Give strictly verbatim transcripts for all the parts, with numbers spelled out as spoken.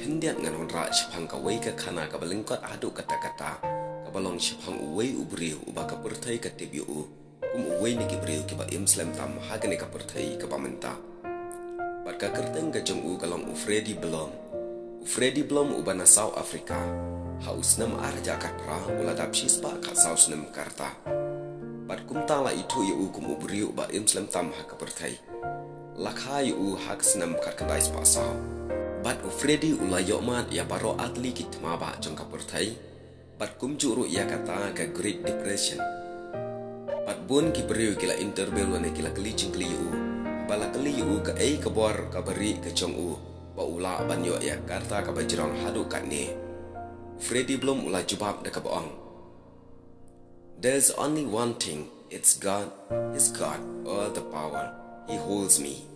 Khyndiat ngan wanrah shaphang kawei ka khana kaba lyngkot haduh katta katta, kaba long shaphang uwei u briew uba ka pyrthei ka tip ïa u kum uwei na ki briew kiba im slem tam ha kane ka pyrthei kaba mynta. Bad ka kyrteng ka jong u ka long u Freddy Blom. U Freddy Blom uba na South Africa. Ha u snem ar hajar khatphra u la dap shispah khatsaw snem ka rta. Bad kumta la ithuh ïa u kum u briew uba im slem tam ha ka pyrthei. La kha ïa u ha ka snem khatkhyndai spah saw. Bad u Freddy u la ïoh mad ïa baroh artylli ki thma bah jong ka pyrthei. Bad kumjuh ruh ïa kata ka Great Depression. Bad bun ki briew ki la interview lane ki la kylli jingkylli ïa u. Ba la kylli ïa u kaei ka bor kaba rieh ka jong u ba u lah ban ïoh ïa ka rta kaba jrong haduh katne. U Freddy Blom u la jubab da kaba ong, "There's only one thing, it's God, He's got all the power, He holds me."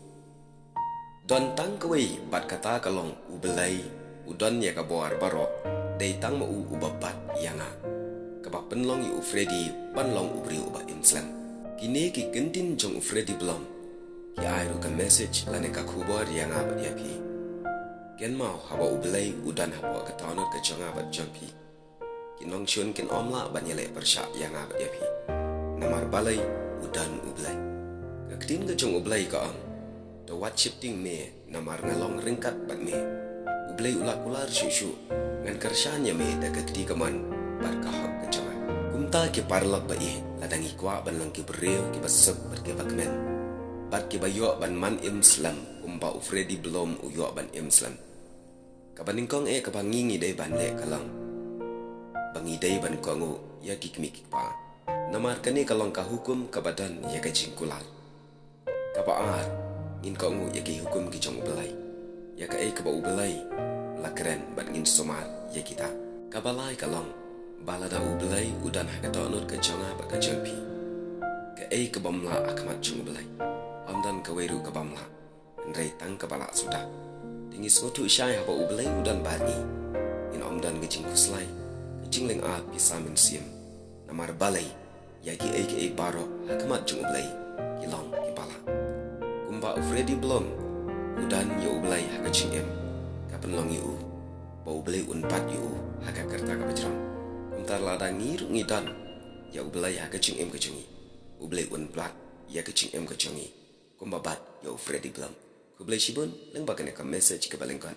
Don tang kawei bad kata ka long U Blei, u don ïa ka bor baroh, dei tang ma u uba bat ïa nga. Kaba pynlong ïa u Freddy ban long u briew uba im slem. Kine ki kyntien jong u Freddy Blom ki ai ruh ka message lane ka khubor ïa nga bad ïa phi. Kynmaw haba U Blei u don hapoh ka dohnud ka jong nga bad jong phi, ki nongshun kin ym lah ban ïaleh pyrshah ïa nga bad ïa phi. Namar balei? U don U Blei. Ka ktien ka jong U Blei ka ong, "To wat sheptieng me, namar nga long ryngkat bad me." U Blei u la kular shuh shuh, "Ngan kyrshan ïa me da ka kti kamon bad ka hok ka jong nga." Kumta ki paralok ba ïeit, lada ngi kwah ban long ki briew kiba suk bad kiba kmen, bad kiba ïoh ban man im slem kumba u Freddy Blom u ïoh ban im slem, kaba nyngkong eh kaba ngi ngi dei ban leh ka long ba ngi dei ban kohnguh ïa ki kmie ki kpa. Namar kane ka long ka hukum kaba don ïa ka jingkular. Kaba ar, ngin kohnguh ïa ki hukum ki jong U Blei, ïa kaei kaba U Blei u la kren bad ngin sumar ïa kita. Kaba lai ka long ba lada U Blei u don ha ka dohnud ka jong nga bad ka jong phi, kaei kabym lah ha khmat jong U Blei, ym don kawei ruh kabym lah. Hynrei tang kaba lah suda. Te ngi sngewthuh shai haba U Blei u don bad ngi, ngin ym don ka jingkhuslai, ka jinglyngngoh, ki sa mynsiem. Namar balei? Ïa kiei kiei baroh ha khmat jong U Blei ki long kiba lah. Kumba u Freddy Blom u don ïa U Blei ha ka jingim, ka pynlong ïa u ba U Blei un bat ïa u ha ka rta kaba jrong. Kumta lada ngi ruh ngi don ïa U Blei ha ka jingim ka jong ngi, U Blei un bat ïa ka jingim ka jong ngi kumba bat ïa u Freddy Blom. Khublei shibun lyngba kane ka message kaba lyngkot.